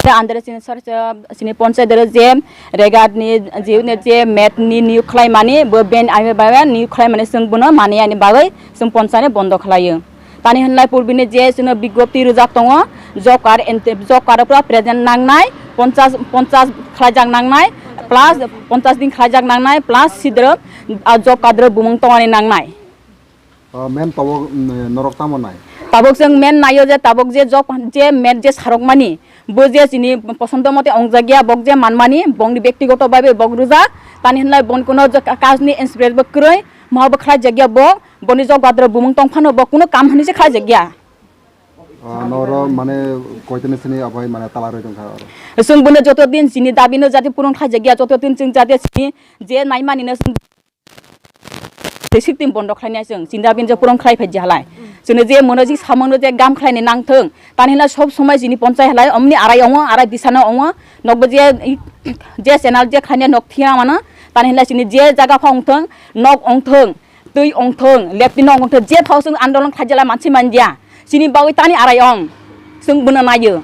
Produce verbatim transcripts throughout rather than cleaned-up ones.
Andre chini sar, chini ponchai dero je regat ni jiu ne je met ni niu khlai mani bo ben ai ba niu khlai mani chwng bono mani ani bagwi chwng ponchai ni bondo khlaiyo. Tani hwnlai purbi ni je chwngno bigjopti rwjak tongo, job card ente, job card o pura present nangnai, ponchas, ponchas khlaijak nangnai, plus ponchas din khlaijak nangnai, plus sidro, ah, job card ro bumung tongani nangnai. Ah, men tabok, mm, norok tamo nai? Tabok chwng men naio je tabok je job, je met je sarok mani, bo je chini posondo mote ongjak ya, bok je manmani, bongni bektigoto babe bok rwjak, tani hwnlai bon kuno je ka-, kaj ni experience bo kwrwi, ma bo khlai jak ya bo, boni job card ro bumung tong phano bo kuno kam hwnwi se khlai jak ya. Ah, noro mane koitini sini abai mane tala roi tongkha oro. Chwng bono joto din chini dabi no jati purun khlai jak ya, joto din chwng jati chini je nai mani no chwng Te sixteen bondo khlainai chwng, chinda bin je purung khlai phai halai. Chwngno je mono jik samungno je gam khlaini nangthwng. Tani hwnla sob somai chini ponchai halai, omni arai ongo, arai disano ongo. Nokbo je, je channel je khlainai nok thia mano. Tani hwnla chini je jaga pha ongthwng, nok ongthwng, twi ongthwng, lepti nok ongthwng, je phao chwng andolon khlaijala mansi mandia. Chini bagwi tani arai ong. Chwng bono naio.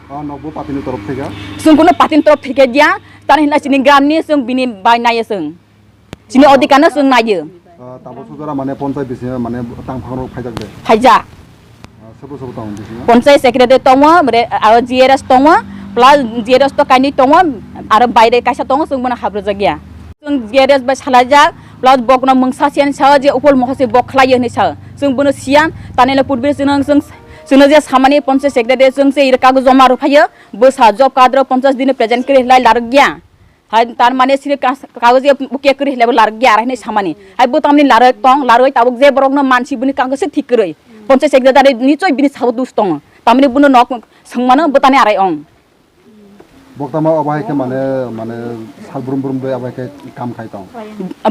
O nokbo patini torof thega? Chwng kuno patini torof thega dia. Tani hwnla chini gramni chwng bini bai naio chwng. Chini odhikar no chwng naio. Ah, tabuk sujara mane ponchai bisingo mane tangphang rok phaijak de? Phaijak. Ah, sobo sobo tong bisingo? Ponchai secretary tongo, bre, aro G R S tongo, plus G R S to kainwi tongo, aro baire kaisa tongo, chwng bono habrwjak ya. Chwng G R S bai salaijak, plus bokno mungsa siyan sao je upol mohose bok khlaiyo hinwi sao. Chwng bono siyan, tanile purbe chwngno chwng, chwngno je samani ponchai secretary chwng se ira kago joma rwphaio, bwsa job card rok ponchas dini present kwrwi lai larwk ya. Hai, tar mane sini kas-, kagoje buke kwrwi hilai bo larwk ya, arai hinwi samani. Hai, bo tamni larwk tong, larwk tabuk je borokno mansi bini kangkhe se thik kwrwi. Ponchai secretary nichoi bini sabo dus tongo. Tamni bono nok swngmano bo tani arai ong. Boktama obo hai khe mane, mane sal brum brum de obo hai khe kam khai tong.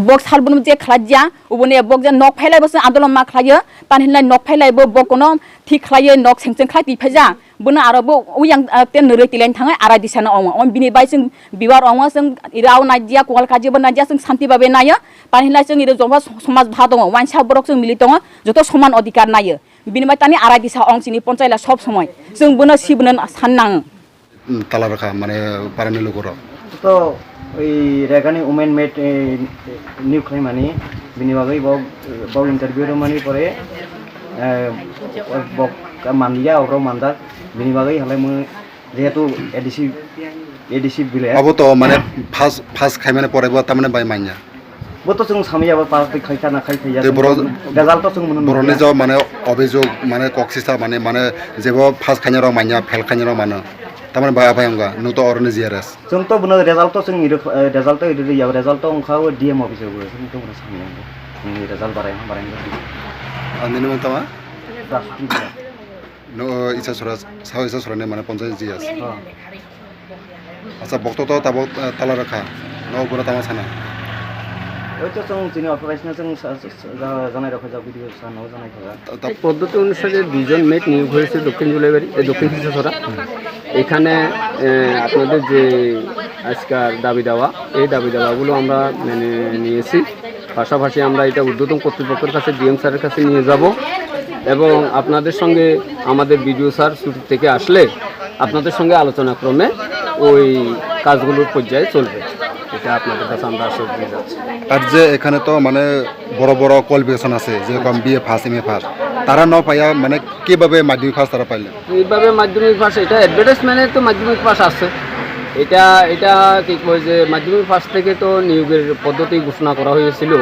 Bok sal brum je khlai ya, uboni bok je nok phailai bo se andolon ma khlaiyo. Tani hinlai nok phailai bo, bo kono thik khlaiyo, nok seng seng khlai twi phaija. Bono aro bo uyang, ah, ten nurwi tilain thangai arai disano omo. Om bini bai chwng bibar omo chwng irao naijia, kual kaji bo naijia, chwng santi babe naio. Tani hinlai chwng iro joba somaj bha tongo, wainsa borok chwng mili tongo, joto soman odhikar naio. Bini bai tani arai disa ong chini ponchai la sob somoi. Chwng bono si bono san nango. Hmm, tala rwkha, mane, parani lugurok. To, oi regani women made, eh, new khlaimani, bini bagwi bo, bo interview rwmani pore, eh, bo manliya, oborok manjak, bini bagwi halai mui jehetu A D C, A D C village. Abo to, mane, first, first khaimani pore bo tamani bai manya. Bo to chwng samya ba pass de khai kana khai thaya. Tei borok result to chwng mwnwi borokni nukya. Jo mane obhijog mane kok sisa mane, mane jebo pass khaina rok manya, fail khaina rok mano. Tamani bai abai wngkha, nwng to oroni G R S. Chwng to bono result to chwng iro, eh, result to iro ya, result to wngkha o D M office o, chwng to bono samya wngkha. Chwngni result barai ha barai wngkha. Ang nini mung tama? Rajpuri. No, Isasora, sao Isasora ni mane ponchayat G S. Oh. Acha, bokto to tabok, eh, tala rwkha. No, bura tama sana. Oi to chwng chini office na chwng sa, sa, sa, ja-, janai rokha jak video sa no janai kha. Ta-, ta- পদ্ধতি অনুসারে দুইজন মেট নিয়োগ হয়েছে দক্ষিণ জুলাইবাড়ি, এ, দক্ষিণ খিচুছড়া। এখানে, এ, আপনাদের যে আজকার দাবি দাওয়া, এই দাবি দাওয়াগুলো আমরা মেনে নিয়েছি। পাশাপাশি আমরা এটা ঊর্ধ্বতন কর্তৃপক্ষের কাছে, ডিএম স্যারের কাছে নিয়ে যাব এবং আপনাদের সঙ্গে আমাদের বিডিও স্যার ছুটি থেকে আসলে আপনাদের সঙ্গে আলোচনা ক্রমে ওই কাজগুলোর পর্যায়ে চলবে। এটা আপনাদের কাছে আমরা আশ্বাস দিয়ে যাচ্ছি। আর যে এখানে তো মানে বড় বড় কোয়ালিফিকেশন আছে, যেরকম বিএ পাস, এমএ পাস, তারা না পাইয়া মানে কিভাবে মাধ্যমিক পাস তারা পাইলেন? এইভাবে মাধ্যমিক পাস, এটা অ্যাডভার্টাইজমেন্টে তো মাধ্যমিক পাস আছে। এটা, এটা কি কয় যে মাধ্যমিক পাস থেকে তো নিয়োগের পদ্ধতি ঘোষণা করা হয়েছিল।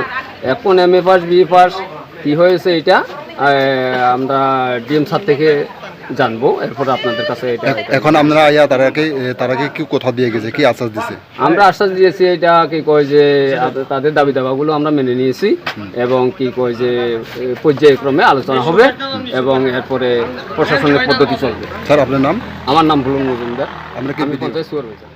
এখন এমএ পাস, বিএ পাস কি হয়েছে এটা, আহ, আমরা ডিএম স্যার থেকে জানবো, এরপর আপনাদের কাছে এটা, এখ-, এটা এখন আপনারা আইয়া তারা কি, এ, তারা কি, কি কথা দিয়ে গেছে, কি আশ্বাস দিছে? আমরা আশ্বাস দিয়েছি এটা কি কয় যে আদ-, তাদের দাবি দাবাগুলো আমরা মেনে নিয়েছি হুম। এবং কি কয় যে, এ, পর্যায়ক্রমে আলোচনা হবে হুম। এবং এরপরে প্রশাসনের পদ্ধতি চলবে। স্যার, আপনার নাম? আমার নাম ভুলন মজুমদার। আপনারা কি আমি বিডিও? পঞ্চায়েত সুপারভাইজার।